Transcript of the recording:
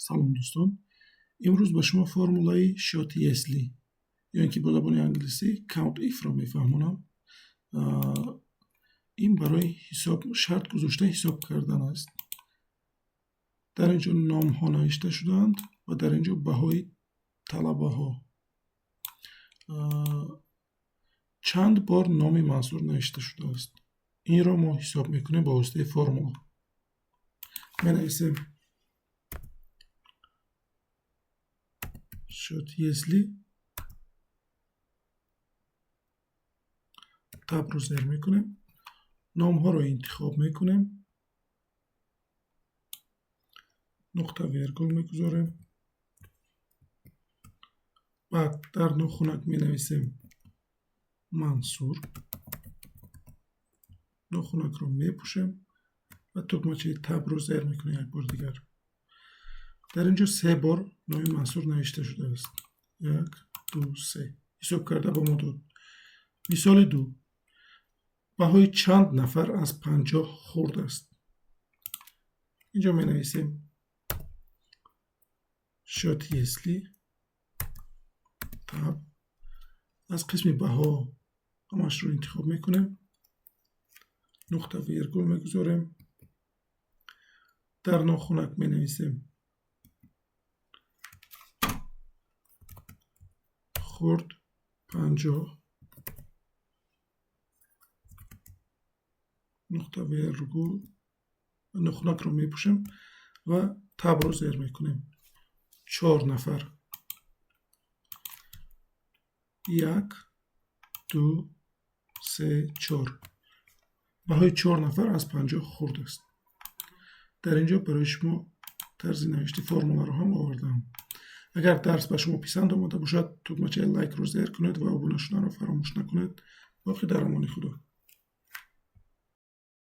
Салом, дӯстон! Имрӯз ба шумо формулаи счёти если ё ин ки бо забони англисӣ count if-ро мефаҳмонам. Ин барои ҳисоб шарт гузошта ҳисоб кардан аст. Дар ин ҷо номҳо навишта шудаанд ва дар ин ҷо баҳои талабаҳо. Чанд бор номи Мансур навишта шудааст? Инро мо ҳисоб мекунем ба воситаи формула. Менависем счёт если, табро зер мекунем, номҳоро интихоб мекунем, нуқта вергул мегузорем, баъд дар нохунак менависем Мансур, нохунакро мепӯшем ва тугмачаи табро зер мекунем як бори дигар. Дар ин ҷо се бор номи Мансур навишта шудааст. Як, ду, се. Ҳисоб карда ба мо дод. Мисоли ду. Баҳои чанд нафар аз 50 хурд аст? Инҷо менависем счёт если, таб, аз қисми баҳо ҳамашро интихоб мекунем, нуқта вергул мегузорем, дар нохунак менависем хурд 50, нуқта вергул, нохунакро мепӯшем ва табро зер мекунем. Чор нафар. Як, ду, се, чор. Баҳои чор нафар аз 50 хурд аст. Дар ин ҷо барои шумо тарзи навишти формуларо ҳам овардаам. Агар дарс ба шумо писанд омада бошад, тугмачаи лайкро зер кунед ва обуна шуданро фаромӯш накунед. Боқӣ дар амони Худо.